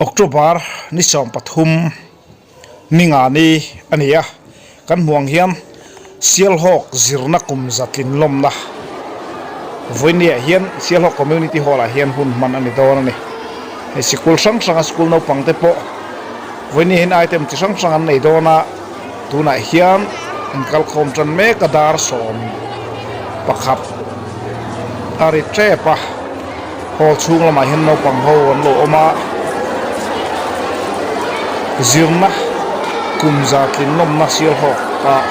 October ni 13 ni nga ni a ni a, kan hmuh ang hian Sialhawk zirna kum zatlin lawmna vawinia hian Sialhawk Community Hall ah hian hun hman a ni dawn a ni. Hei sikul hrang hranga school naupang te pawh vawinia hian item chi hrang hrang an nei dawn a, tunah hian an kalkhawm tan mek a dar 11 a ri tep a. Hall chhung lamah hian naupang ho an lo awm a, zirna kum za tlin nawmna sial hawk ah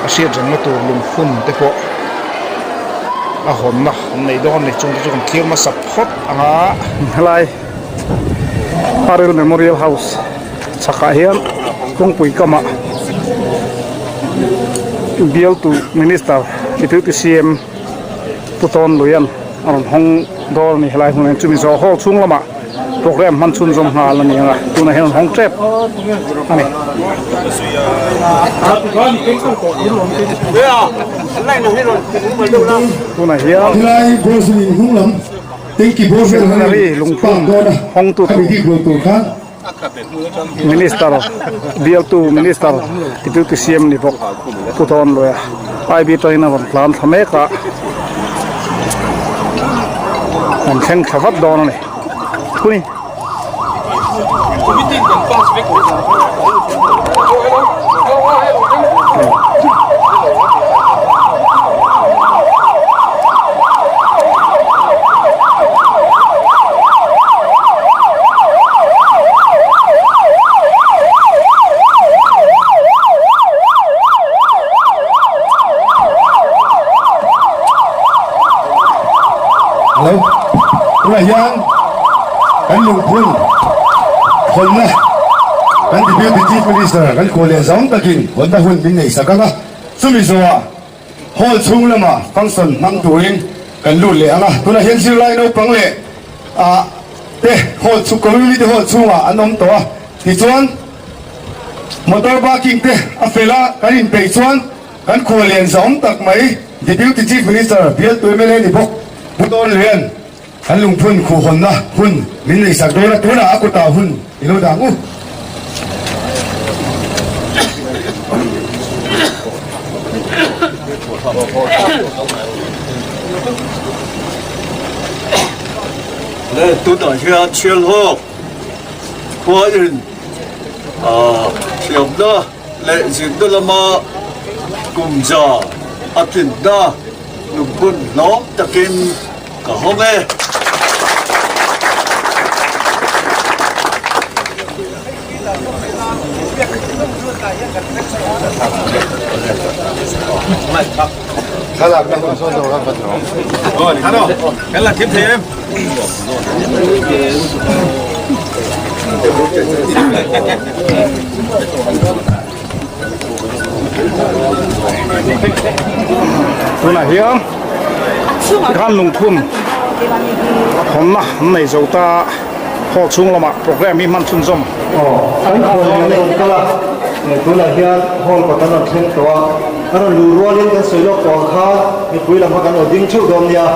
a hriat rengna tur lungphun te pawh a hawnna an nei dawn a ni chung te chu kan thlir hmasa phawt ang a. Helai Aril Memorial House chhakah hian kawngpui kamah bialtu Minister Deputy CM Pu Tawn Luian a rawn hawng dawn a ni helai hmunah hian chumi zawh hall chhung lamah program hman chhunzawm nghal a ni ang a tunah hian a rawn hawng tep a ni. Tunah hian Centenary lungphun hawngtu tur Minister bialtu Minister Deputy CM ni bawk Pu Tawn Luia IB atangin a rawn tlan thla mek a an thleng thla vat dawn a ni kuni. Hello, tunah hian kan lungphun hawnna kan Deputy Chief Minister kan khual leh zawng takin hawnna hun min neih sak ang a, chumi zawhah Hall chhung lama function hmang turin kan lut leh ang a, tunah hian zirlai naupang leh ah te hall chhung community hall chhungah an awm tawh a, tichuan motor parking te a fel a, kan inpeih chuan kan khuallian zahawm tak mai Deputy Chief Minister bialtu mla ni bawk Pu Dawn Lian kan lungphun khuhhawnna hun min neihsak dawn a, tunah a kutah hun i lo dah ang u. Le tunah hian Sialhawk khuain thiamna leh zirna lama kumza a tlinna lungphun hlawm takin Ka hawng e. Tunah hian Khan lungphun hawnna an nei zo ta hall chhung lamah program hi hman chhunzawm. Aw, an hall hi an rawn kal a, tunah hian hall kawt an rawn thleng tawh a, an rawn luh rualin kan sawi lawk tawh ang khan mipui lam kha kan aw ding theuh dawn nia.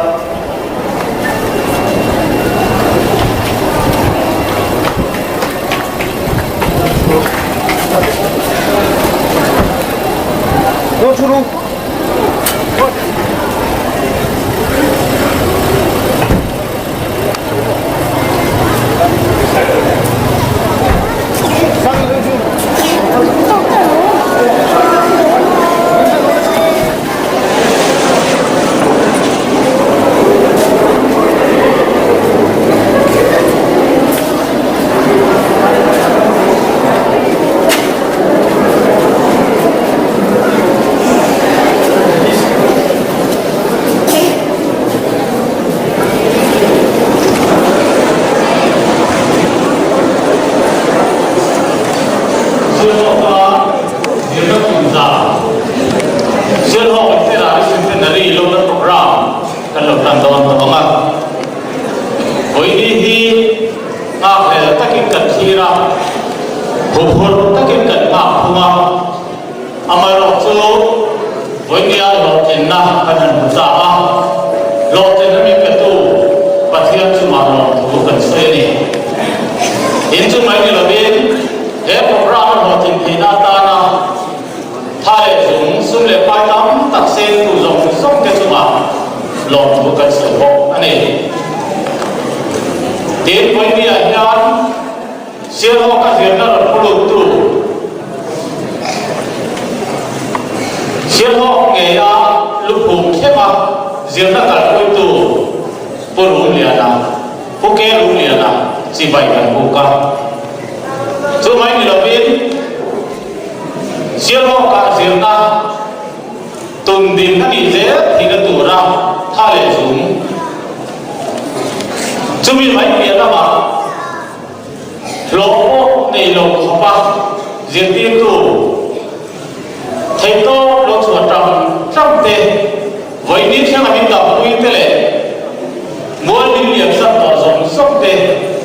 Kan lo tan dawn tawh ang a. Vawiini hi nghakhlel takin kan thlir a, huphurh takin kan nghak thung a. Amaherawhchu vawinia hlawhtlinna kan han hmu ta a, hlawhtlinna min petu Pathian chungah lawmthu kan sawi a ni. lawmthu kan sawi bawk a ni. Tin, Vawinia hian Sialhawka zirna rawn pu luttu Sialhawk ngeia luphum thlenga zirna kalpuitu Pu Rumliana, Pu Ke Rumliana chibai kan buk a. Chu mai ni lovin Sialhawka zirna Tum din a nih zel thihna tura tha leh zum. Chumi mai piah lamah hlawh pawh nei lo khawpa zirtirtu theihtawp lo chhuah ṭang ṭang te, vawiin thlenga min dahpui te leh mual min liam sak tawh zawng zawng te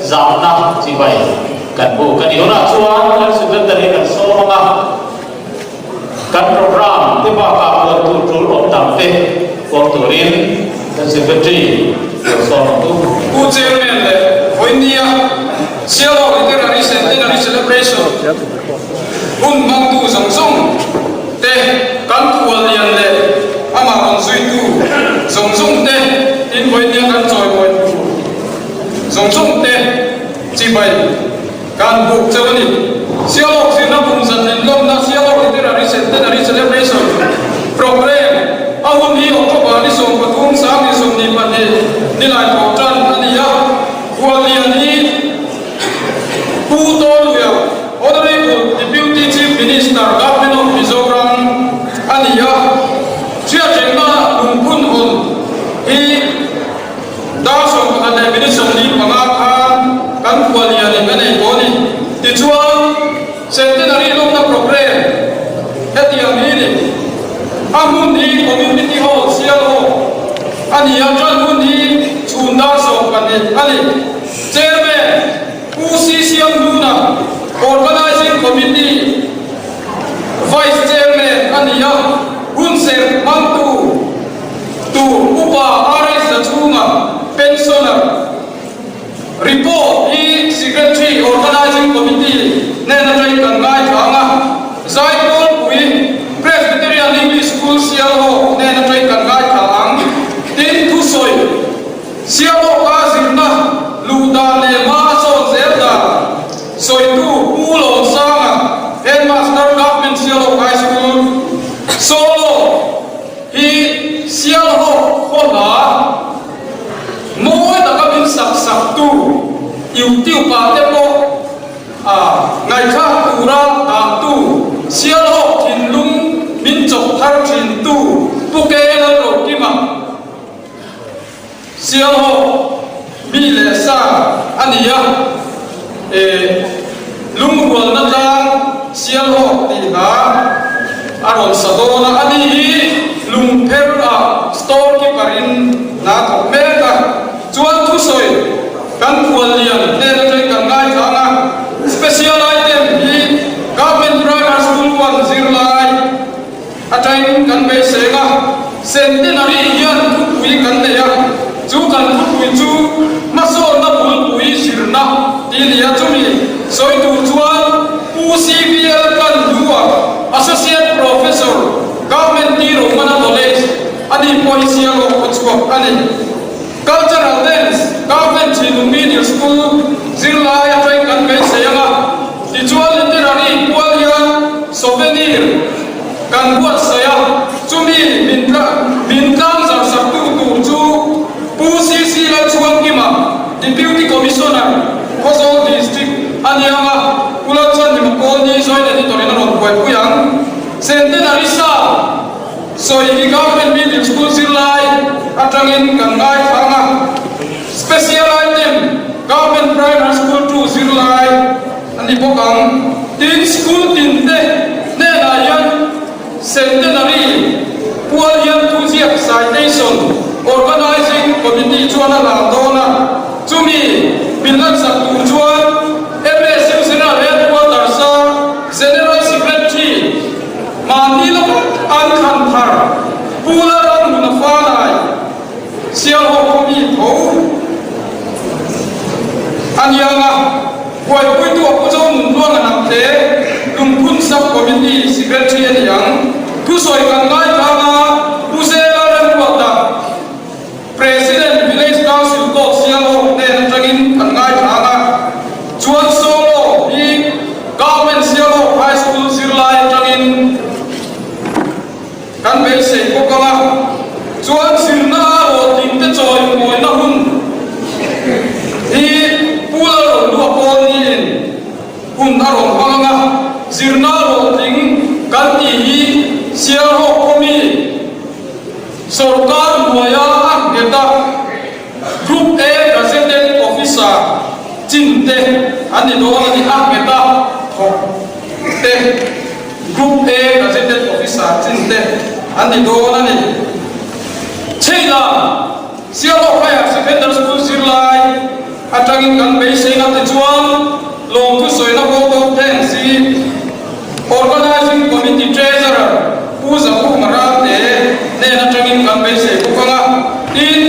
zahna chibai kan buk a ni. Tunah chuan kan secretary kan sawm ang a. Kan programme te bakah puan tur tul awm dang te puang turin kan Secretary lo sawm ang u. Pu Chairman leh Vawinia Sialhawk Literary Centenary Celebration hun hmangtu zawng zawng te, kan khuallian leh amah rawn zuitu zawng zawng te, tin Vawinia kan chawimawi tur zawng zawng te chibai. Kan buk chauh a ni. Sialawk zirna kum zatlin lawmna Sialawk Literary Centenary Celebration Programme a hun hi October ni 13 2022 nilai thawh tan a ni a. Khuallian hi Pu Tawnluia, Honourable Deputy Chief Minister, Government of Mizoram a ni a. Hriatrengna lungphun hawn hi Dar 11 leh minute 45 khan kan khuallianin a nei tawh a ni. Tichuan, Centenary lawmna programme hetiang hi ni. A hmun hi Community Hall, Sialhawk a ni a, tan hun hi chhun dar 12 a ni. Chairman, Pu Si Siamhnuna, Organising Committee Vice Chairman a ni a, hunserh hmangtu, Tur upa RH Zachhunga, Pensioner, Report hi Secretary Organising Committee hnen atangin kan ngaithla ang a, Zaipawlpui Presbyterian English School Sialhawk hnen atangin kan ngaithla ang. Tin, thusawi Sialhawka zirna luh dan leh hma a sawn zel dan sawitu Pu Lawmsanga, Headmaster Government Sialhawk High School, Solo, Hi Sialhawk khaw hla mawi taka min sak saktu YouTube ah te pawh a ngaihthlak tura dahtu Sialhawk thinlung min chawp thar thintu Pu Ke Lalrokima Sialhawk mi leh sa a ni a, e lungrualna tlang Sialhawk tih hla a rawn sa dawn a, ani hi lungpher ah store keeper in hna thawk mek a, chuan thusawi kan khuallian hnen atangin kan ngaithlang a, special item hi Government Primary School 1 zirlai Atangin kan beiseng a, Centenary hian thupui kan nei a, chu kan thupui chu hmasawnna bulpui zirna tih a ni a, chumi sawi tur chuan Pu CVL Kanhlua, Associate Professor, Government T Romana College a ni pawh hi sialawk khaw chhuak a ni. Cultural Dance, Government Thinlung Middle School zirlai atangin kan beisei ang a, tichuan Literary pual hian Souvenir kan buatsaih a, chumi min min tlang zar saktu tur chu Pu CC Lalchhuangkima, Deputy Commissioner, Khawzawl District a ni ang a, Pu Lalchhanhima Kawlni Joint Editor-in a rawn buaipui ang. Centenary Sound sawi hi Government Middle School zirlai atangin kan ngaithla ang a, Special Item Government Primary School 2 zirlai a ni bawk ang. Tin, school tin te hnenah hian Centenary pual hian thuziak citation Organising Committee chuan a lam dawn a, chumi min lansak tur chuan MSU General Headquarters-a General Secretary mahni lawk an thlan thar Pu Lalramhuna Fanai Sialhawk khaw mi tho a ni ang a, buaipuitu a Pu Zonunluanga Hnamte Lungphun Sub Committee Secretary a ni ang. Thusawi kan ngaithlang a, Pu Zela Remruata. An ni dawn a ni a nghet a thawk te Group A Gazetted Officer chin te an ni dawn a ni. Chheila Sialhawk Higher Secondary School zirlai atangin kan beiseina tichuan lawmthu sawina vote of thanks hi Organising Committee Treasurer Pu Zakhuma Ralte hnen atangin kan beisei bawk ang a, tin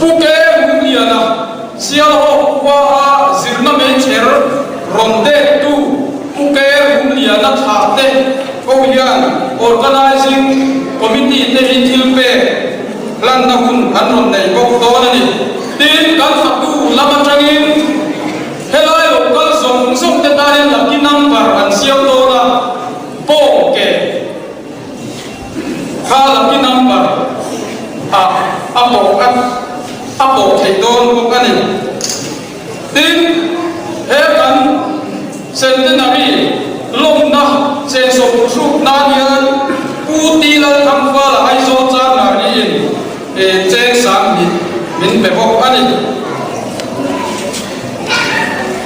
Pu Ke Hmungliana Sialhawk khua a zirna meichher rawn dektu Pu Ke Humliana thlah te ho hian Organising Committee te hi thil pek hlanna hun an rawn nei bawk dawn a ni. Tin, kan fatu lam atangin helai lo kal zawng zawng te tanin lucky number an siam dawn a, pawng ke. Kha lucky number ah a pawh a a pawh theih dawn bawk a ni. Tin, he kan Centenary lawmna chensawm thuhruk nan hian Pu T Lalthangfala Aizawl Chanmari in cheng 2000 min pe bawk a ni.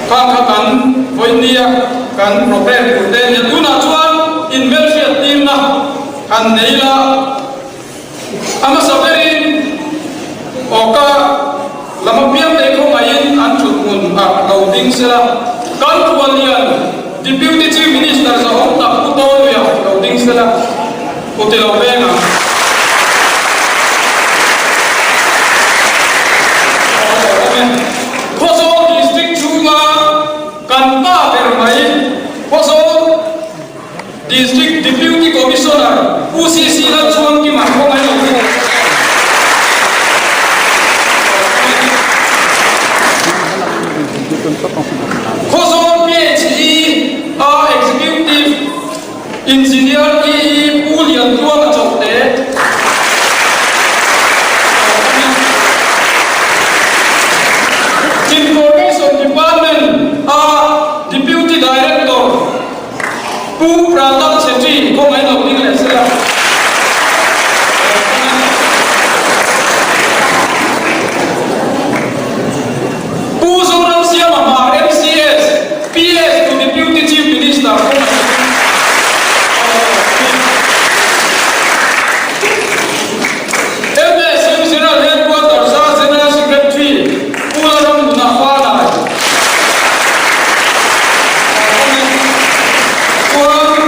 Kha kha kan vawinia kan program tur te nia tunah chuan inhmelhriat tirna han nei la a hmasa berin awka lam apiang te khawngaihin an thut hmun ah lo ding sela kan khuallian Deputy Chief Minister zahawm tak Pu Tawluia lo ding sela Pu Tilo Venga Khawzawl District chhunga kan pa ber mai Khawzawl District Deputy Commissioner Pu CC Lalchhuangkima khawngaih lo ding. Khawzawl PHE a Executive Engineer EE Pu Liantluanga Chawhte Information Department a Deputy Director Pu Pratap Chhetri kawng an lo ding leh sela. Pu Zoramsiama Hmar MCS, PS to Deputy Chief Minister kawng an lo ding MSU General Headquarters a General Secretary Pu Lalramnuna Fanai chuan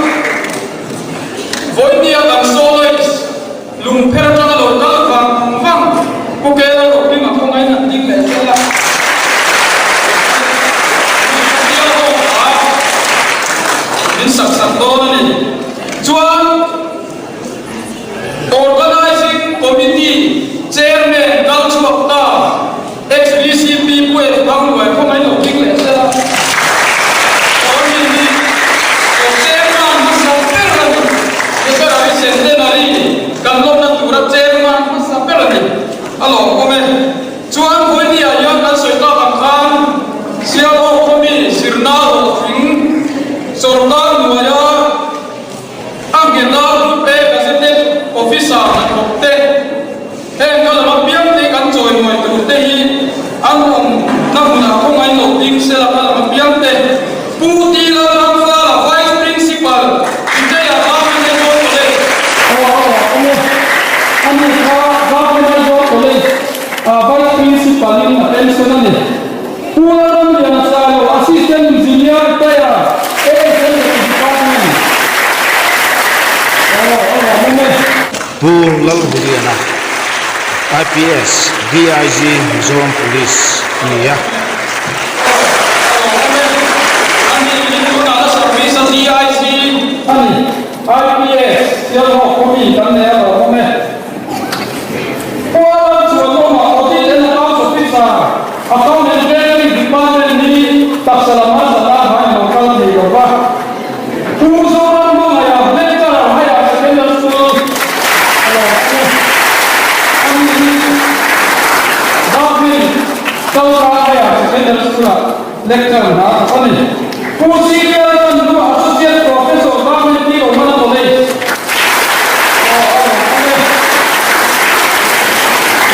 vawinia kan soloist Lungpher atanga lo kal vang vang Pu Kela Rohminga khawngain an ding leh zel a. Bial ho kha min sak sak dawn a ni. Chuan Organising Committee Chairman kal chhuak ta Ex-VCP Pu Engthangluai khawngain lo ding leh zel a. Tawni hi Chairman hmasa ber a ni. February Centenary kan lawmna tura Chairman hmasa ber a ni. A lawmawm e. Chuan Vawinia hian kan sawi tak ang khan Sialhawk khawmi zirna hlawhtling sawrkar hnuaia a ngheta Group A Gazetted Officer hnathawk te heng ka lam apiang te kan chawimawi tur te hi an awmna hmunah khawngaih lo ding sela ka lam apiang te Pu T Lalramfala Vice Principal Vijaya Government Aizawl College. Aw a awm e. Ani kha Government Aizawl College ah Vice Principal in a pension a ni. Pu Lalramliana Sailo Assistant Engineer Retire ASN Department. Aw a awm e. Pu Lalhuliana, IPS, DIG, Mizoram Police a ni a. A ni, IPS, Sialhawk khawmi kan nei a lo awm e. Kuala Chuanawma Audit and Accounts Officer, Account and Treasury Department hi taksa lam harsat a hmai lo kal thei lo va. Pu Zoram Hmangaih-a Lecturer Higher Secondary School a lo awm e. Ani hi Government Chalka Higher Secondary School-ah lecture hna a thawk a ni. Pu Senior Chandru Associate Professor Government P Romana College a lo awm e.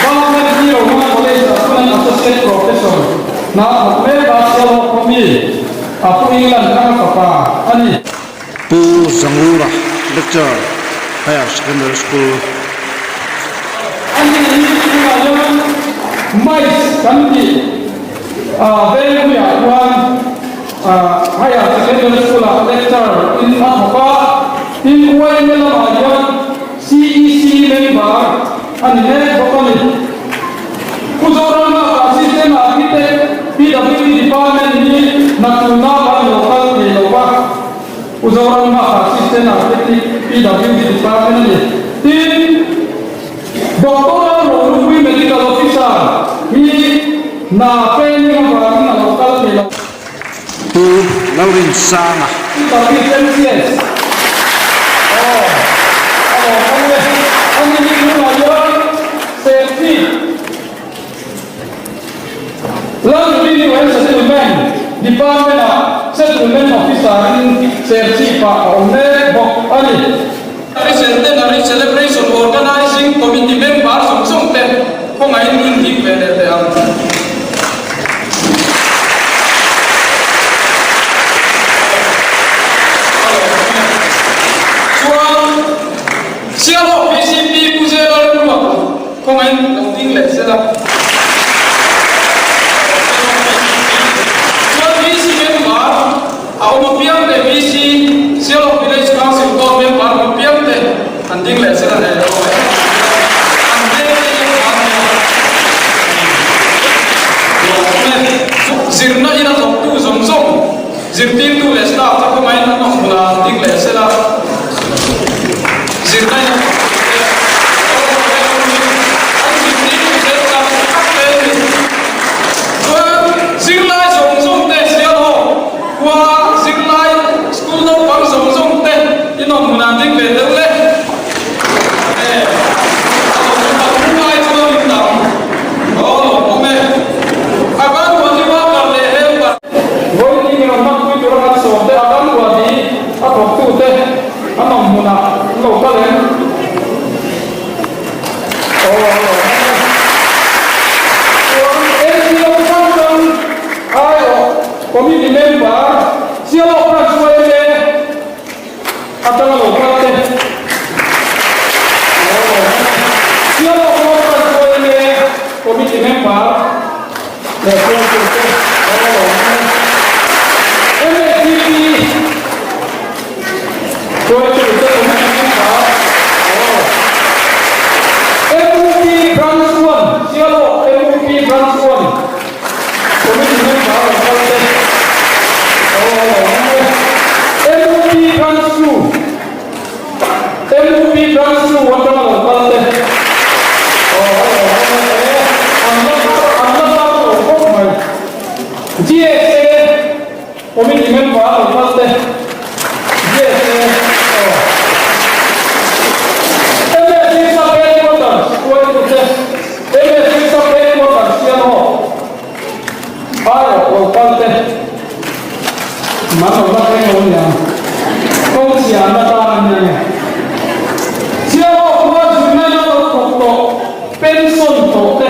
Government P Romana College-ah chuan Associate Professor. Hna thawk mek a Sialhawk khaw mi a Pu England Thanga fapa a ni. Pu Zangura, Lecturer, Higher Secondary School. A ni hi tunah hian Mais kan tih Vengpuiah chuan Higher Secondary School-ah Lecturer in a thawk a, tin YMA lamah hian CEC member a ni mek bawk a ni. Pu Zoramah Assistant Architect PWD Department hi hnathulna kan lo kal thei lo va, Pu Zoramah Assistant Architect PWD Department a ni. Tin, Doctor Lalrohlupui Medical Officer hi hna training avangin a lo kal thei lo. Pu Lalrinsanga. Celebration Organizing Committee member zawng zawng te khawngaihin inhlim ve leh teh ang. Chuan Sialhawk VCP Pu Zela Rinruata khawngaihin lo ding leh sela. Chuan VC member a awm apiang te VC Sialhawk Village Council pawh member awm apiang te an ding leh sela leh lo an veng te hian an nia. Zirna in a thawktu zawng zawng, zirtirtu leh staff te khawngaihin an awm hmunah an ding leh sela. Zirna in a thawktu te an zirtirtu te tak tak te a ni. Chuan zirlai zawng zawng te Sialhawk khua zirlai school naupang zawng zawng te in awm hmunah an ding ve deuh le. Committee member Sialhawk Branch YMA Atanga lo kal te. Sialhawk Local YMA Committee member leh hruaitu te lo lo awm e. MATP hruaitu te committee member aw. MUP Branch 1 Sialhawk MUP Branch 1 Committee member lo kal te aw lo awm e. MUP Branch 2 MUP Branch 2 atanga lo kal te aw lo awm e. An la an la tar lo khawp mai. GSA Committee member lo kal te GSA aw MSC Sub Headquarters hruaitute MSC Sub Headquarters hian aw Aiawh lo kal te man lo la thleng lo nia kawng chhiarna tan a nia nge. Chhiarawk khua zirna ina lo thawk tawh pension tawh te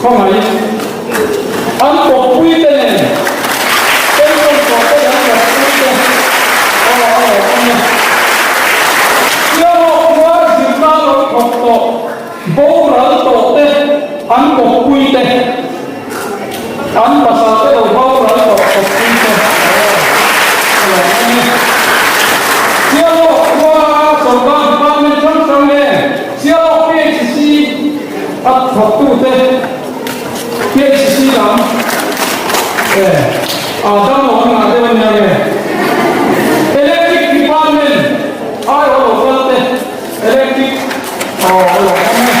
khawngaihin an kawppui te nen pension tawh te an kawppui te aw a lo awm e. Chhiarawk khua zirna lo thawk tawh Boral tawh te, an kawppui te, an pasal te lo boral tawh kawppui te a lo awm e. Sialawk khua sawrkar department hrang hrang nge Sialawk PHC a thawktu te, PHC lam e a damlo an ngah deuh a nia nge Electric department aiawh lo kal te, Electric aw a lo awm e.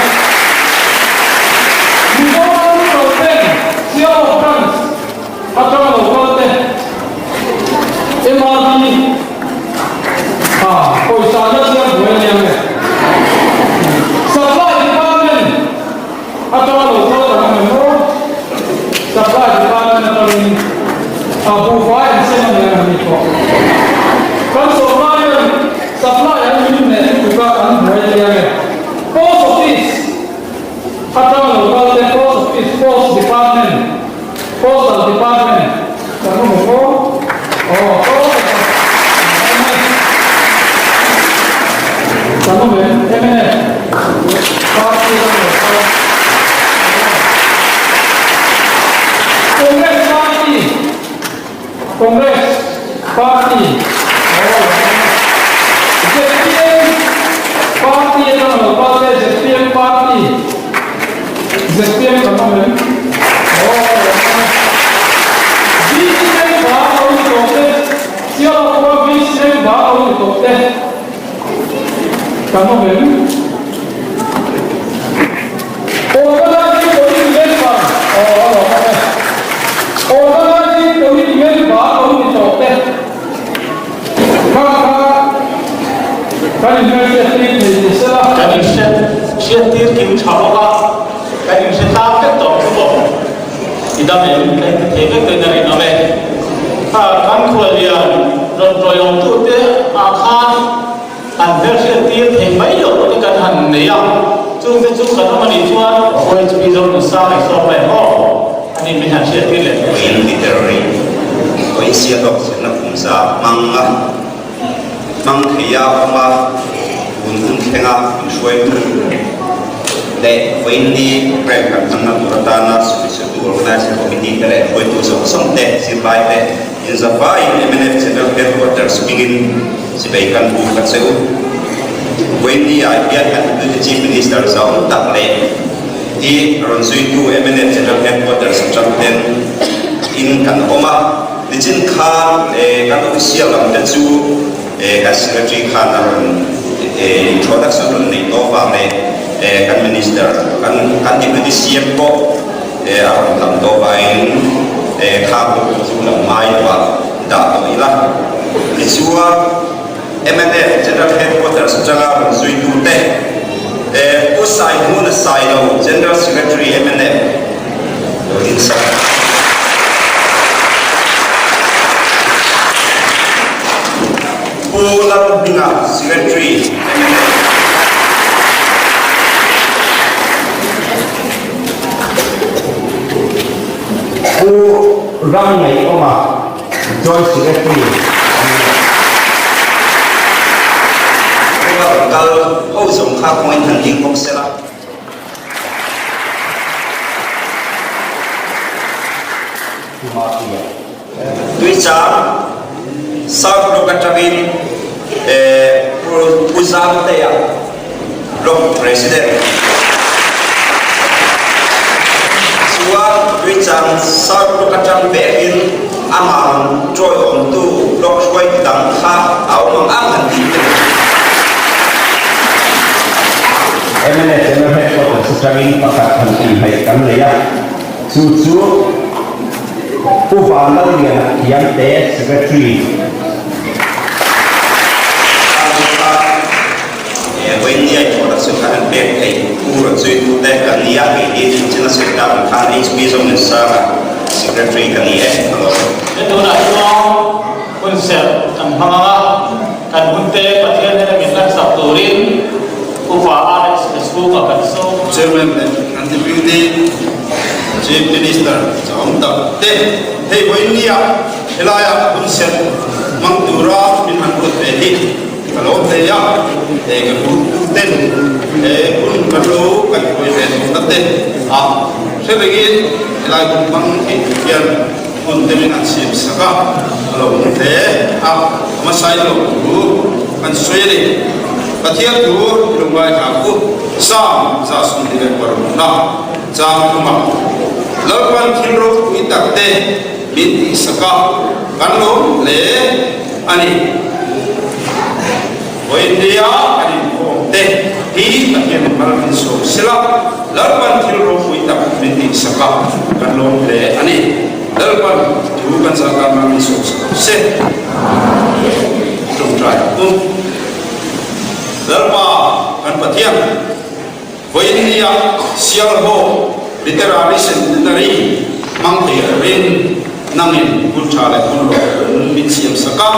Mizoram Rural Bank Sialhawk Branch atanga lo kal te MRB a pawisa na chiang buai a nia nge. Supply Department atanga lo kal kan awm em aw? Supply Department atangin a buhfai an sem a nia nge ni pawh. Kan sawrkar hian Supply an min hneh lutuk a an buai ania nge. Post Office atanga lo kal te Post Office Post Department Congress Party zpm Party atanga lo kal te zpm Party zpm kan awm em? Aw lawm e. VC member lo ni tawh te Sialhawk khua VC member lo ni tawh te kan awm em? Organizing Committee member aw a lawm awm e. Organizing Committee member lo ni tawh te kha kha kan inhmelhriat tir thei ni sela. Kan inhriat hriat tir kim tha bawk a, kan inhre tlang vek tawh chu maw? I dam em? Ka inti thei vek dawn a rinawm e. Kha kan khuallian rawn tawiawmtute ah khan Han hmelhriat tir thei mai loh te kan han nei a, chungte chu kan awm a nih chuan OHP Zonunsang ei sawm mai ang aw, a ni min han hriat tir leh thei. Vawiin literary vawiin sialawk zirna kumza hmang a hmang thei a awm a, tun hun thlenga inhruaitu leh vawiin ni program kan hmanna tur atana sawiseltu Organizing Committee te leh hruaitu zawng zawng te zirlai te Inzavaiin mnf General Headquarters hmingin sipai kan buk a che u. Vawinia hian kan Deputy Chief Minister zau tak leh i rawn zuitu mnf General Headquarters atang ten in kan awm a. Nichin khan kan official lam te chu kan Secretary khan a rawn introduction rawn neih tawh vang leh kan Minister kan Deputy CM pawh a rawn lam tawh vangin kha hun chu lam ngai lo ah dah tawh ila. Tichuan mnf General Headquarters atanga rawn zuitute Pu Saihmuna Sailo General Secretary mnf lo ding sak. Pu Lalhminga Secretary mnf. Pu Ramngaihawma, Joint Secretary a ni. Kawnga rawn kal ho zawng kha kawngin han ding bawk sela. Tuichang South Block atangin Pu Zamtea Block President chuan Tuichang South Block atang vekin amah rawn tawiawmtu Block hruaitu dang kha a awm ang ang han tih te ni. Mnf General Headquarters atangin pakhat han tihhnaih kan nei a. Chu chu Pu Vanlalliana Thiamte, Secretary. Tarlaka Vawinia introduction kha han pek theih Pu Rawnzuitute kan ni a, kei hi China Sector ang khan HB Zonunsanga Secretary ka ni e, ka lawm. He tunah chuan hun serh kan hmang ang a, kan hunte Pathian hnena min hlansak turin Upa RS te chhungah kan sawm. Chairman leh kan Deputy Chief Minister chawm tak te hei vawinia helaia hun serh hmang tura min han ruat ve hi ka lawm hle a, he ka group tu ten he hun kan lo kaihhruai ve tawhna te a hre rengin helai hun hmang thei tur hian Hmun te min an siam sak a, a lo awm hle a, a hmasain lo thu kan sawi a ni. Pathian thu i lo ngaithla ang u, Psalm 126 chang thuma Lalpan thil ropui tak te min tihsak a, kan lawm hle a ni. Vawiinnia kan inkhawm te hi Pathianin mal min sawm sela, Lalpan thil ropui tak min tihsak a, kan lawm hle a ni. Lalpan thu kan zah tan mal min sawm sak lo se. Tawngtai ang u. Lalpa kan Pathian, vawiinnia Sialhawk Literary Centenary hmang thei turin nangin hun tha leh hun rawh min siam sak a.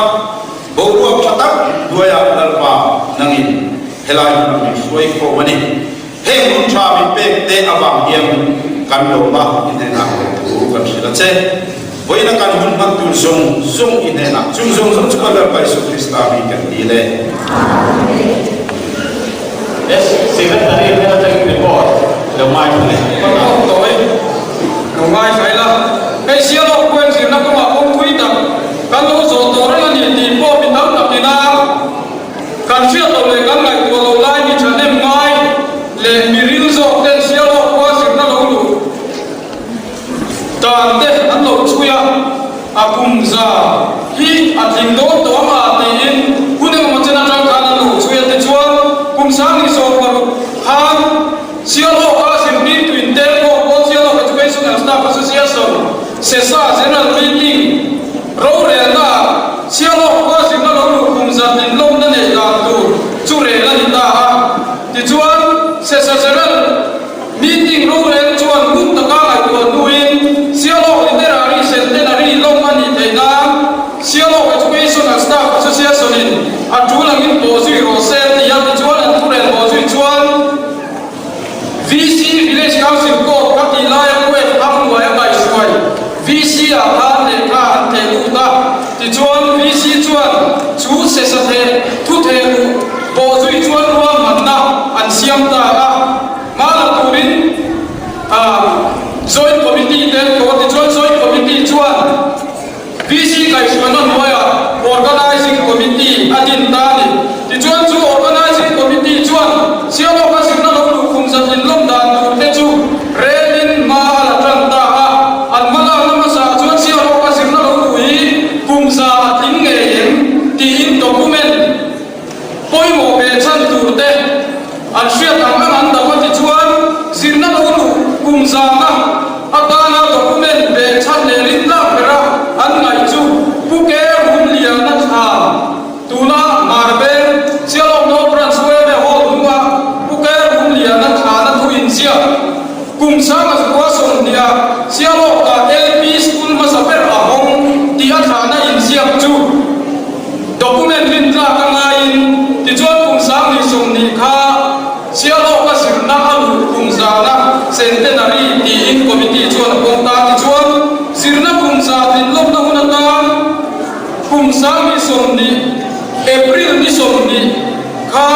Boruak tha tak hnuaiah Lalpa nangin helai hmunah min hruai khawm a ni. Heng hun tha min pek te avang hian kan lawma i hnenah lawmthu kan hrilh a che. Vawiina kan hun hman tur zawng zawng i hnenah chung zawng zawng chu kan Lalpa Isu Krista mi kan ti le. Yes, Secretary hnen atangin report lo ngaithla leh. Kan awm tawh e, lo ngaithla ila. Hei Sialawk khuan zirna kawngah kawng thui tak. kumza hi a tling dawn tawh ang a tiin hun engemaw chen atang khan an lo chhui a tichuan kum 2016 khan Sialhawka zirtirtu intel pawh pawl Sialhawk Educational Staff Association, SESA, General Meeting rorelnaah Sialhawk khua zirna lo luh kum zat inlawmna neih dan tur chu rel a ni ta a. Tichuan, SESA General Meeting rorel chuan ngun taka ngaihtuah hnuin Sialhawk Literary Centenary lawm a nih theih nan Sialhawk Educational Staff Association-in a tul angin pawh zui rawh se ti a tichuan an thurel pawh zui chuan VC Village Council Court kha tih laia Kuwait Hangnuai a kaihhruai VC ah khan lehkha an theh lut a, tichuan VC chuan chu sesa theh thu theh luh pawh zui chuan ruahmanna an siam ta a, hma la turin Joint Committee te an ko a, tichuan Joint Committee chuan. VC kaihhruaina hnuaiah Organising Committee a din ta a ni. Tichuan chu Organising Committee chuan Sialawka zirna lo luh kum zat inlawm dan tur te chu relin hma a la tan ta a. An hma lakna hmasaah chuan Sialawka zirna lo luh hi kum za a tling ngei em tiin document Pawimawh ve chhan tur te an hriat ang ang an dam a ti chuan zirna lo luh kum zana atana document ve chhan leh rintlak bera an ngaih chu Pu Ke Rumliana thla tuna Marbeng Sialawk North Branch Ueme Hall hnunga Pu Ke Rumliana thlana thu inziak Kum 20 sawmhnih ah Sialawka LP School hmasa ber a hawng tih a thlahna inziak chu Document rintlak a ngaiin tichuan kum 2020 kha Sialawka zirna a luh kum zana Centenary tiin Committee chuan a pawm ta. Tichuan zirna kum za tlinlawmna hun atan kum 2020 April ni 20 kha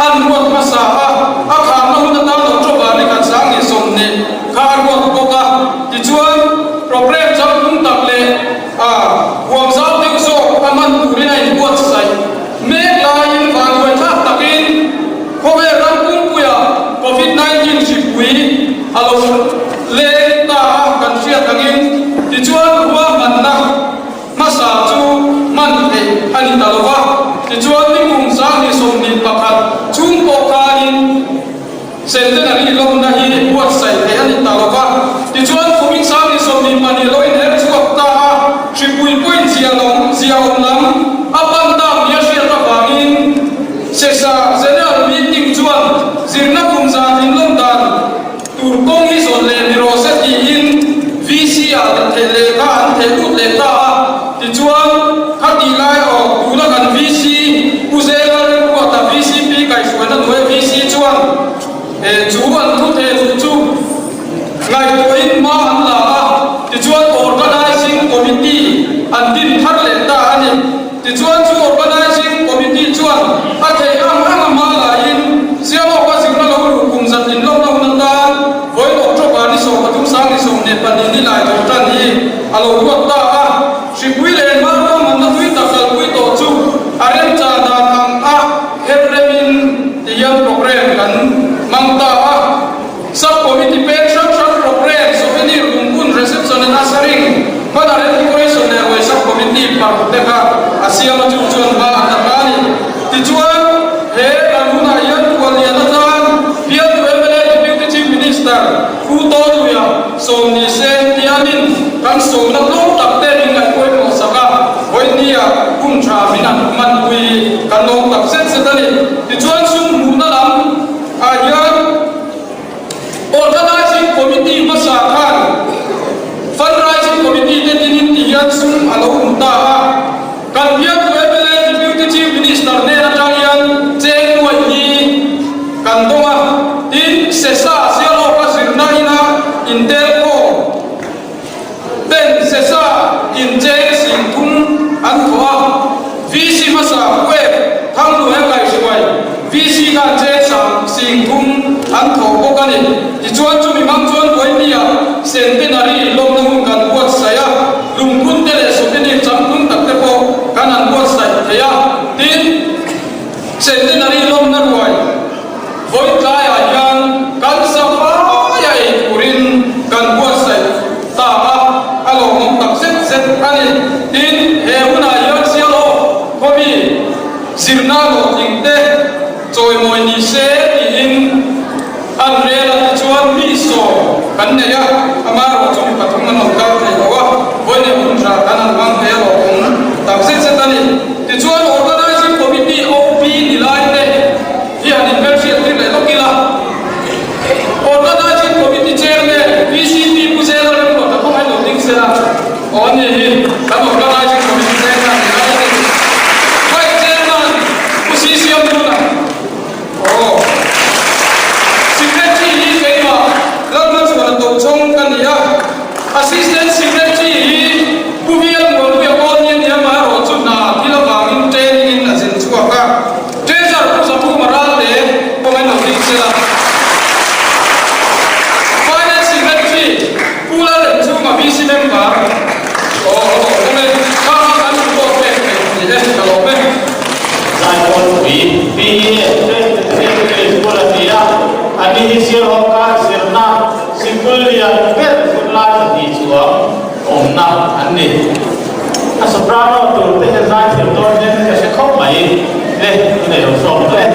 an ruat hmasa a, a kharna hun atan October ni khat 2020 kha a ruat bawk a. Tichuan programme changtlung tak leh A huam zau deuh zawk a man turin a inbuatsaih mek laiin vanduaithlak takin khawvel ram pumpuia Covid 19 hripui a lo leng ta a kan hriat angin tichuan ruahmanna hmasa chu hman theih a ni ta lo va, tichuan nikum 2021 chhung pawh khanin Centenary lawmna hi buatsaih theih a ni ta lo va, tichuan kumin 2024 lo inher chhuak ta a, hripui pawhin zia lawm zia awm lam a pan tak nia hriat avangin SESA General Meeting chuan zirna kum zan inlawm dan tur kawng hi zawn leh ni rawh se tiin VC ah leh theih lehkha an theh lut leh ta a, tichuan khatih lai aw tuna kan VC Pu Zela Remruata VCP kaihhruaina hnuaia VC chuan chu an thu theh luh chu ngaihtuahin hma an la a, tichuan Organising Committee an din thar leh ta a ni. Tichuan chu Organising Committee chuan a theih ang ang a hma laiin Sialawka zirna lo luh kum zat inlawmna hun atan vawiin October ni 13 2024 ni lai tawh tan hi a lo ruat ta a. Hripui leh hma ruahmanna tui tak kalpui tawh chu a remchah dan ang a her remin tihian programme kan hmang ta a. Sub Committee peng hrang hrang programme, souvenir, lungphun, reception and ushering, banner and decoration leh ruai Sub Committee paruk te kha a siam a chu chuan hma an la ta a ni. Tichuan, he kan hunah hian Khuallian atan bialtu mla Deputy Chief Minister Pu Tawluia sawm ni se tianin kan sawmna tlawm tak te min ngaihpawimawh sak a, vawinia hun tha min an hmanpui kan lawm tak zet zet a ni. Tichuan sum hmuhna lam ah hian Organising Committee hmasa khan Fundraising Committee te dinin ti hian sum a lo hmu ta a, kan bialtu mla Deputy Chief Minister hnen atang hian cheng nuaih hi kan dawng a, tin SESA Sialawka zirna ina intel khawm ten SESA in cheng 30,000 an thawh a, VC hmasa Kuek Thangluaia kaihhruai VC khan cheng 30,000 an thawh bawk a ni. Tichuan chumi hmang chuan Vawinia Centenary lawmna hun kan buatsaih a, lungphun te leh souvenir changtlung tak te pawh kan han buatsaih thei a. Tin, Centenary lawmna ruai vawi tlaiah hian kan safai a ei turin kan buatsaih ta a, a lawmawm tak zet zet a ni. Tin. khan mi sawm kan nei a, amaherawhchu mi pathum an rawn kal thei lo a, vawiin hun tha kan han hmang thei a lawmawm tak zet zet a ni. Tichuan Organising Committee, OP, ni lai te hi han inhmelhriat tir leh lawk ila, Organising Committee Chairman VCP Pu Zela Remruata kawng hi lo ding sela, aw ani hi kan Organising Committee Chairman ni lai a ni. Vice Chairman Pu Sisiamluna. Aw. Secretary hi keimah Lalhmachhuana Tochhawng ka ni a, Assistant Secretary hi Pu Vial Muanpuia Pawl ni a ni a, amaherawh chu hna thil avangin training in a zin chhuak a, Treasurer Pu Zaphuma Ralte pawh an lo ding sela. Finance Secretary Pu Lalremchhunga VC Member aw a lo awm e, kha kha kan report pek theih a ni e, ka lawm e. Zaipawlpui, PES, Presbyterian School a ni a, a ni hi Sialhawka zirna sikul lian ber zirlai pahnih chuang awmna an ni. A soprano tur te hian zaithiam dawn hian ka hre khawp mai le, i nei lo sawm hle.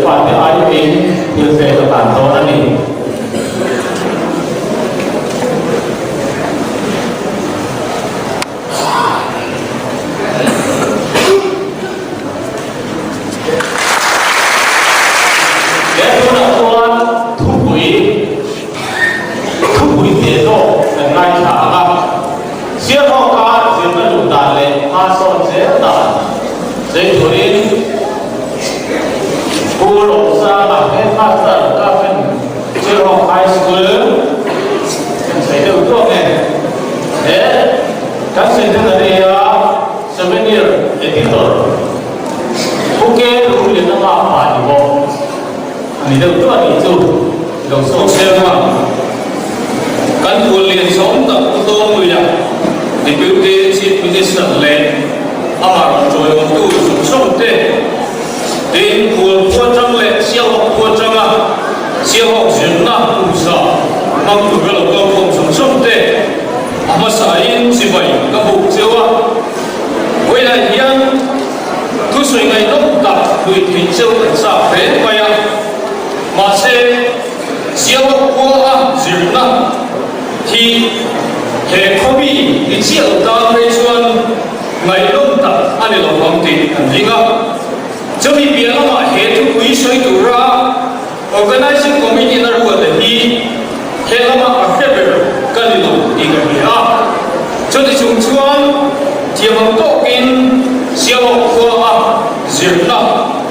fate aiawhin thilpek a hlan dawn a ni. He tunah chuan thupui thupui teh zawk kan ngaithla ang a, Sialhawka zirna luh dan leh hma sawn zel dan sawi turin Pu Lawmsanga Headmaster Government Sialhawk High School kan sawi deuh duak e. He kan centenary a Souvenir Editor Pu K. Lungliana Mapa ni bawk a ni deuh duah nih chu lo sawm zel a. Kan khuallian sawm tak Pu Tawnluia, Deputy Chief Minister leh amah rawn chawiawmtu zawng zawng te, tin khual khua tang leh Sialhawk khua tanga Sialhawk zirna kumsa hmang tura lo kalkhawm zawng zawng te a hmasain chibai ka buk cheu a. Vawilah hian thusawi ngaihnawm tak hlui theih cheu kan chak hle mai a, mahse Sialhawk khua a zirna hi he khawmi ni chiah lo tan phei chuan ngaihnawm tak a ni lo ang tih kan ring a. Chumi piah lamah he thupui sawi tura Organising Committee na ruatte hi he lama a hre ber ka ni lo tih ka hria a. Chuti chung chuan thiam ang tawkin Sialhawk khua a zirna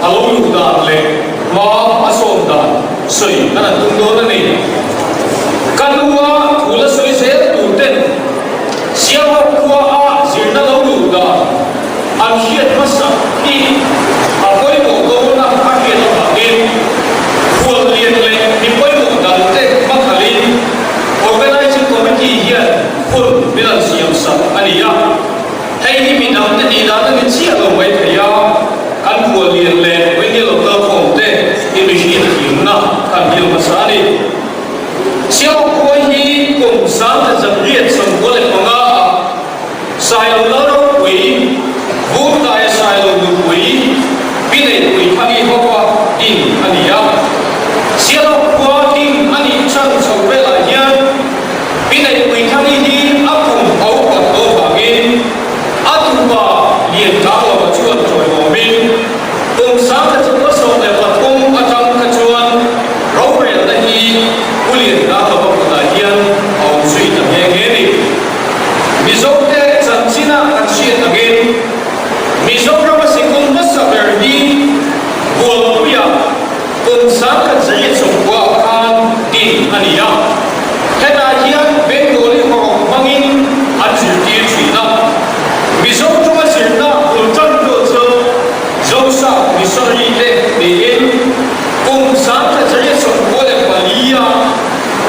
a lo luh dan leh hma a sawm dan sawi kan han tum dawn a ni. Ka nua thu la sawi zel tur ten Sialhawk khua a zirna lo luh dan an hriat hmasa hi a pawimawh dawna a hriat avangin khuallian leh mi pawimawh dangte hmakhalin Organising Committee hian hun min an siam sak a ni a. Hei hi mi dangte tih dan a ni chiah lo mai thei a, kan khuallian leh Wingel Hotel khawmte hi mihring thimna kan hil hmasa a ni. Sialhawk hi kum 1985 ah Sailo Lalropui, Vurtaia Sailo Nupui, Pi Neihpui Thani Hawka din a ni a. Sialhawk khua king a nih chan chho velah hian Pi Neihpui Thani hi a kum ho pat lo vangin a tupa lian kang lova chuan chawiawmin kum 1973 atang kha chuan rorelna hi Pu Lian Kang lova kutah hian a awm zui ta nghe nghe a ni. Mizote chanchina kan hriat angin Mizorama sikul hmasa ber hi Bualpuia kum 1990 ah khan din a ni a. Hetah hian Bengali hawrawp hmangin an zirtir thin a. Mizo tawnga zirna bul tantu chu Joseph Missionary te niin kum 1994 ah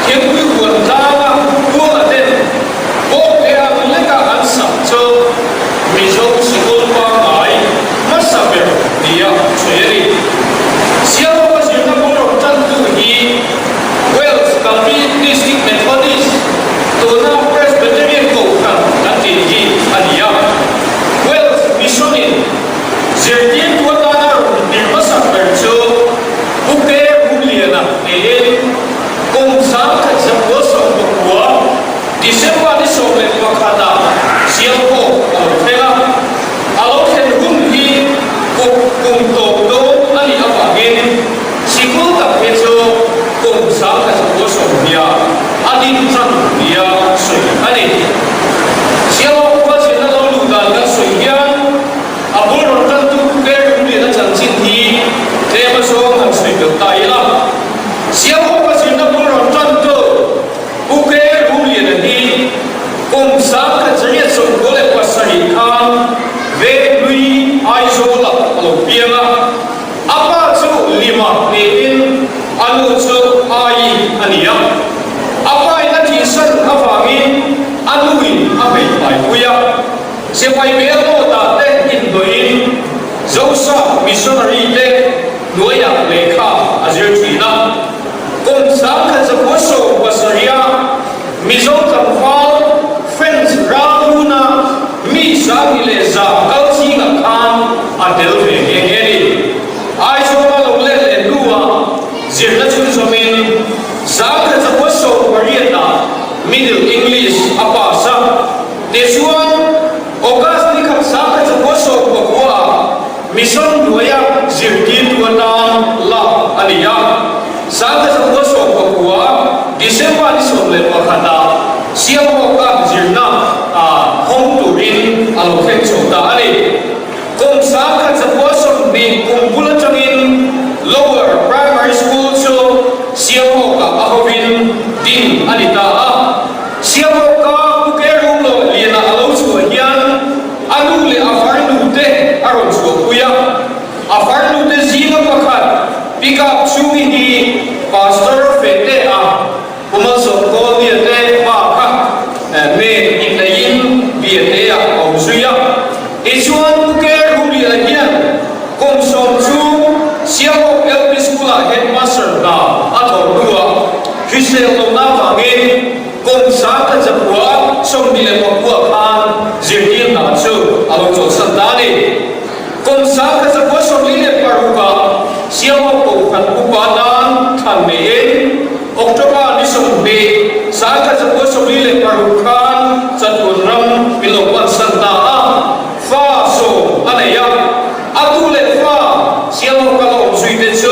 Thingpui huan tlanga Puanga ten Bawkte ang leka an sak chu Mizo sikul pangngai hmasa ber nia sawi a ni. Sialhawka zirna bul rawn tantu hi Wales County District Methodist, tuna Presbyterian Kohhran kan tih hi a ni a. Wales Mission-in zirtirtu atana rawn tir hmasak ber chu Pu K. Humliana niin Kum 1919 December ni 11 ah Sialhawk a lo thleng a, a lo thlen hun hi kum kum tawp dawn a nih avangin sikul tak hi chu kum 1920 ah a din tan nia sawi a ni. Sialhawk khua zirna lo luh dan kan sawi hian a bul rawn tantu Pu Liana chanchin hi tlem azawng han sawi belh ta ila. Sialhawka zirna bul rawn tantu Pu K. Rumliana hi kum 1997 khan Venghlui Aizawlah a lo piang a, a pa chu Lima niin a nu chu Aii a ni a. A pain a thihsan avangin a nuin a hmeithai pui a, sipai bel awtah te inhnawhin Zosa missionary te hnuaiah lehkha a zir thin a. Kum 1977 Mizo tlangval French ralruna mi 2100 kal zingah khan a tel ve nghe nghe a ni. Aizawla lo let leh hnu. Pi Kapchhungi hi Pastor Fehte-a Pu Malsawm Kawlnia te pa kha nen inneihin Biate-ah a awm zui a. Tichuan Pu Kerhuliana hian kum sawm chhung Sialhawk LP School-ah Headmaster hna a thawh hnuah hrisel lohna avangin kum 1969 khan zirtir hna chu a lo chawlhsan ta a ni. Kum 1946 ah Sialhawk Kohhran upa tan thlan niin October ni 20, 1946 khan Chatun ram min lo pansan ta a, fa sawm a nei a. A tu leh fa Sialhawk a la awm zui te chu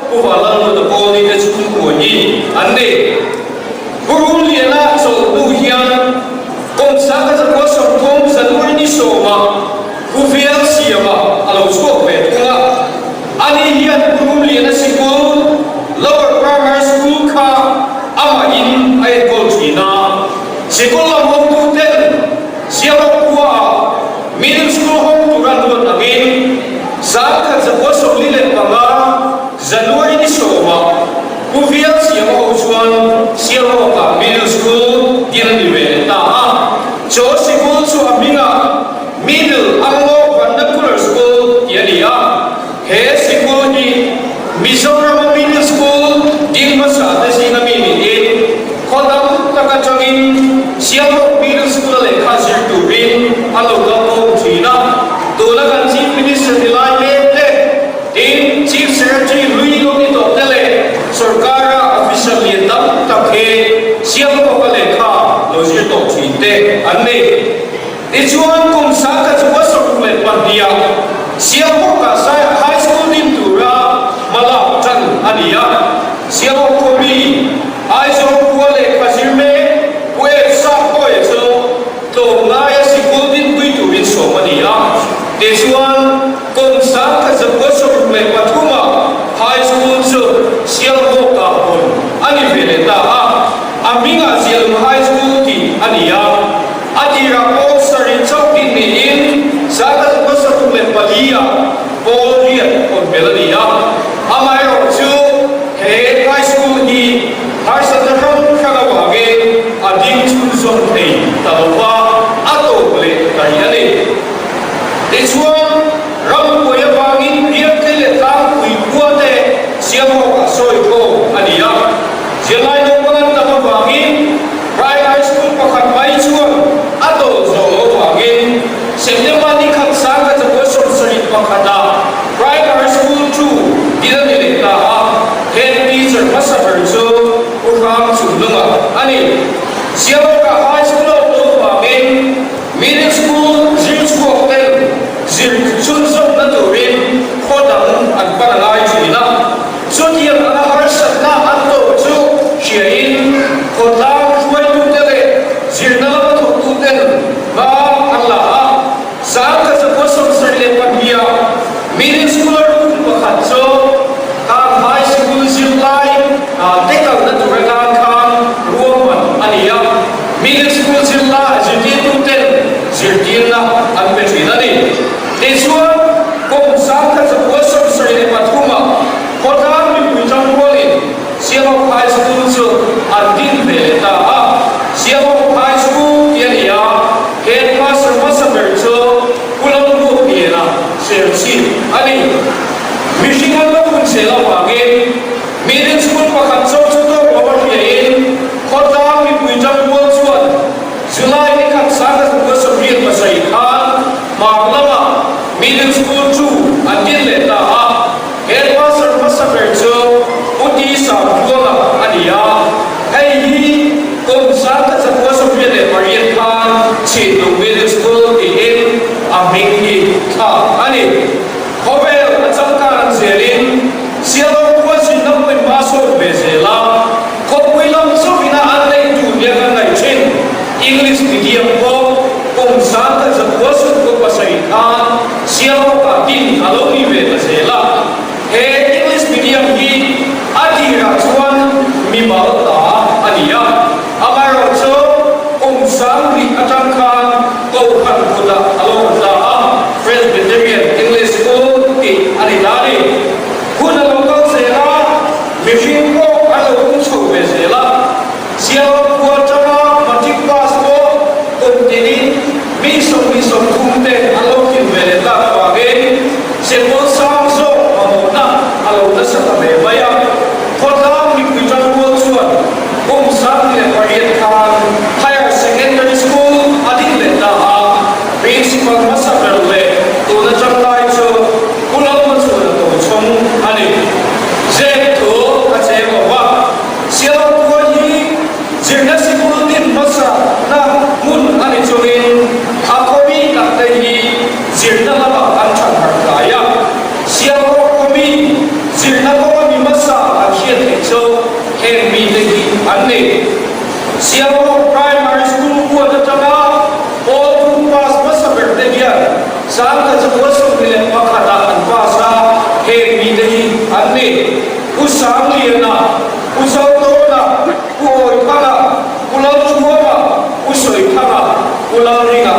Pu Vanlalnuta Kawlni te chhungkua hi an ni. Pu Runliana chawlh hnu hian kum 1930 January ni sawmah Pu Vial Siama a lo chhuak ve thung a, ani hian Pu Rumliana sikul, Lower Primary School, kha amahin a enkawl thin a. Sikul lam hotuten Sialhawk khuaah Middle School hawng tur an ruat angin 1945 January ni sawmah Pu Vial Siama ho chuan Sialhawkah Middle School din a ni ve leh ta a. Chaw sikul chu a hmingah Middle Anglo Vernacular School tih a ni a, he sikul hi Mizorama Middle School ding hmasa te zinga mi niin khaw dang tak atangin Sialhawk Middle School-a lehkha zir turin an lo kal khawm thin a, tuna kan Chief Minister ni lai mek te, tin Chief Secretary hlui lo ni tawh te leh sorkara officer lian tam tak hi Sialhawk-a lehkha lo zir tawh thin te an ni. Tichuan kum 1972-ah Sialhawkah High School din tura hmalak tan a ni a. Sialhawk khawmi, Aizawl khua lehkha zir mek Pu Ed Sakhawia chu tlawmngaia sikul dinpui turin sawm a ni a. Tichuan kum 1963-ah High School chu Sialhawkah hawn a ni ve leh ta a. A hmingah Zialung High School tih a ni a. A tirah pawl sarih chauh din niin 1934 ah pawl riat hawn belh a ni a. Amaherawh chu he high school hi harsatna hrang hrang avangin a ding chhunzawm thei ta lo va, a tawp leh ta rih a ni. Tichuan, rambuai avangin Biakthei leh Tlangpui khua te Sialhawkah sawi khawm a ni a. Zirlai naupang an tam avangin Primary School pakhat mai chuan a dawl zawh loh avangin September ni khat 1971 ah Primary School chu din a ni leh ta a, Head Teacher hmasa ber chu Pu Hrang Chungnunga a ni. Sialhawkah High School a awm loh avangin Middle School zir chhuak ten zir chhunzawmna turin khaw dang an pan a ngai thin a. Chutiang anga harsatna an tawh chu hriain khawtlang hruaitute leh zirna lama thawktuten hma an la a. 1972 ah Middle School-a room pakhat chu khang High School zirlai te kalna tur atan khan ruahman a ni a. Middle School zirlai zirtirtuten zirtirna an pe thin a ni. Tichuan, kum 1973 ah khawtlang mipui tangrualin Sialhawk High School chu an din ve leh ta a. Sialhawk High School tih a ni a, Headmaster hmasa ber chu Pu Lalruatliana Serchhip a ni. Mihring an lo hun zel avangin Middle School pakhat chauh chu tawk lo a hriain khawtlang mipui tangrual chuan July ni khat 1987 khan Hmar lamah Middle School chu an din leh ta a, Headmaster hmasa ber chu Pu T Sangtluanga a ni a, hei hi kum 1988 khan Chhinlung Middle School tiin a hming hi thlak a ni. Khawvel a changkan ang zelin Sialawk khua zinna pawhin hma sawn ve zel a, khawpui lam chauhin a an neih tur nia kan ngaih thin. English medium pawh kum 1997 khan Sialhawkah din a lo ni ve ta zel a. He English medium hi a tirah chuan mimal ta a ni a, amaherawhchu kum 2000 atang khan Kohhran kutah a lo awm ta a, Presbyterian English School tih a ni ta a ni. Hun a lo kal zel a. Mihring pawh an lo pung chho ve zel a, Sialhawk khua atanga matric pass pawh kum tinin mi 20 30 te an lo tlin ve leh tak avangin sikul sang zawk mamawhna a lo nasa ta ve mai a. Khawtlang mipui tanrual chuan kum 2008 khan Higher Secondary School a ding leh ta a, Principal hmasa ber leh tun atang lai chu Pu Lalhmachhuana Tochhawng a ni. Zep thu a cheng lo va, Sialkhua hi zirna sikul din hmasa na hmun a ni chungin a khawmi takte hi zirna lamah an that harh tlai a. Sialkhua khawmi zirna kawnga mi hmasa an hriat theih chu heng mite hi an ni. Sialkhua Primary School huat atanga pawl thum pass hmasa ber te hian 1921 ah an pass a, heng mite hi an ni. Pu Sangliana, Pu Zotawna, Pu Awithanga, Pu Lalthuama, Pu Sawithanga, Pu Lalringa.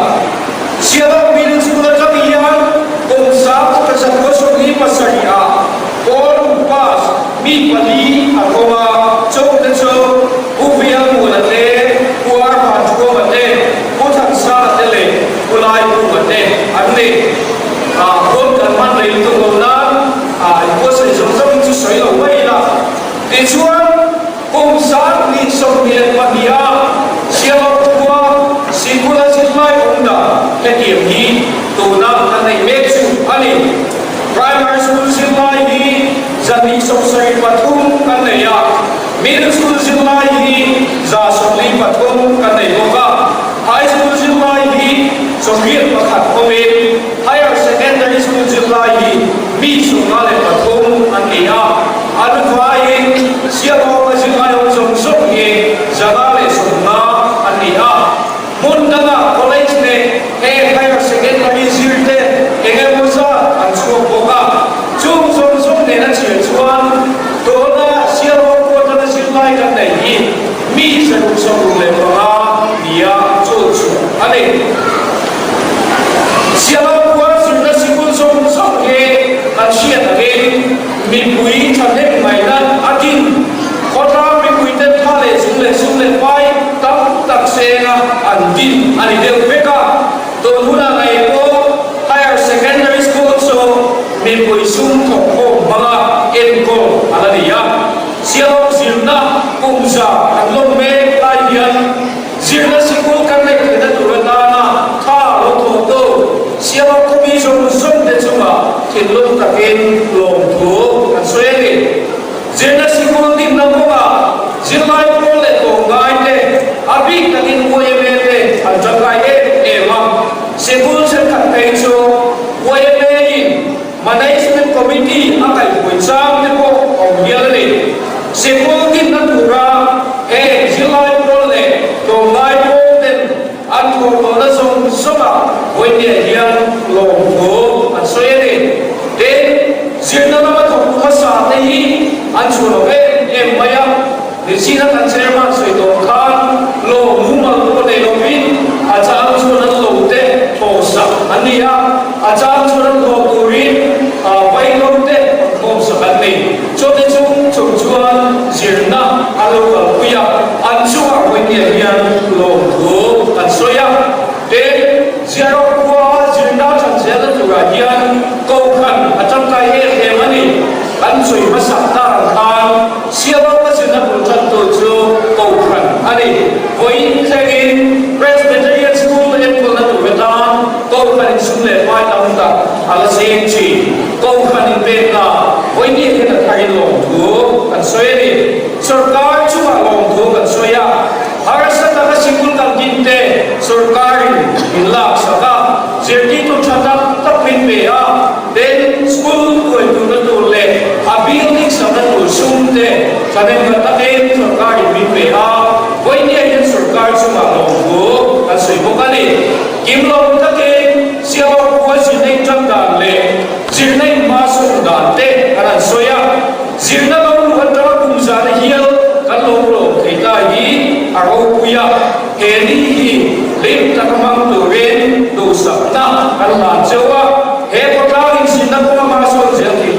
Sialhawk Middle School atang hian kum 1977 ah pawl ruk pass mi pali an awm a, chungte chu Pu Vialmuana te, Pu Arvanthuama te, Pu Thansanga te leh Pu Laikunga te an ni. Hun kan hman rei lutuk lo nan inbuatsaih zawng zawngin chu sawi lo mai ila. Tichuan, kum 2022 a Sialhawk khua sikul a zirlai awm dan hetiang hi tuna kan neih mek chu a ni. Primary school zirlai hi 273 kan nei a, middle school zirlai hi 143 kan nei bawk a. High School zirlai hi 81 awmin Higher Secondary School zirlai hi mi 53 an ni a, an vaiin Sialhawka zirlai awm zawng zawng hi 150 an ni a. Hmun dangah College leh heng Higher Secondary zir te eng emaw zat an chhuak bawk a, chung zawng zawng nena chhiar chuan tuna Sialhawk khua tana zirlai kan neih hi Mi 165 nia chul chu a ni. Sialhawk khua zirna sikul zawng zawng hi kan hriat angin mipui thahnem ngaihna a din. Khawtlang mipuiten tha leh zung leh sum leh pai tam tak senga an din a ni deuh vek a. Tun hunah ngei pawh Higher Secondary School chu mipui sum thawkkhawm hmanga enkawl a la ni a. Sialhawk zirna kum za kan lawm mek lai hian zirna sikul kan neih theihna tur atana tha lo thawhtu Sialhawk khawmi zawng zawng te chungah thinlung takin lawmthu kan sawi a ni. Zirna sikul dinna kawngah zirlai pawl leh tlawmngai te, a bik takin yma te an tangkai em em a. Sikul thenkhat phei chu yma in Management Committee a kaihpui chang te pawh a awm hial a ni. Sikul dinna tura heng zirlai pawl leh tlawmngai pawl ten an thawh tawhna zawng zawngah vawinia hian lawmthu an sawi a ni. Tin, zirna lama thawktu hmasa te hi an chhuah lo em em mai a. Nichina kan chairman sawi tawh khan lawm mumal pawh nei lovin a chang chuan an lo te thawhsak an ni a, a chang chuan an hlawh turin vaihlo te an khawmsak an ni. Chawte chung chung chuan zirna an lo kalpui a, an chungah vawinia hian lawmthu an sawi a. Tin, Ziarawk khua zirna than zelna turah hian Kohhran a tangkai em em a ni. Kan sawi hmasak ta ang khan Sialhawka zirna bul tantu chu Kohhran a ni. Vawiin thlengin Presbyterian School enkawlna tur atan Kohhran insum leh pai tam tak a la zeng thin. Kohhran inpekna vawiin hian a tharin lawmthu kan sawi a ni. Sorkar chungah lawmthu kan sawi a. Harsa taka sikul kal din te sorkarin min laksak a, zirtirtu tha tak tak min pe a, tin school kuai turna tur leh a building sakna tur sum te thahnemngat takin sorkarin min pe a, vawinia hian sorkar chungah lawmthu kan sawi bawk a ni. Kim lo takin Sialhawk khua zirna inṭan dan leh zirna inhmasawn dan te kan han sawi a. Zirna lo luh atanga kum zana hial kan lo lawm thei ta hi a ropui a, he ni hi hlim taka hmang turin duhsakna kan hlan cheu a, he khawtlangin zirna kawnga hmasawn zel thei.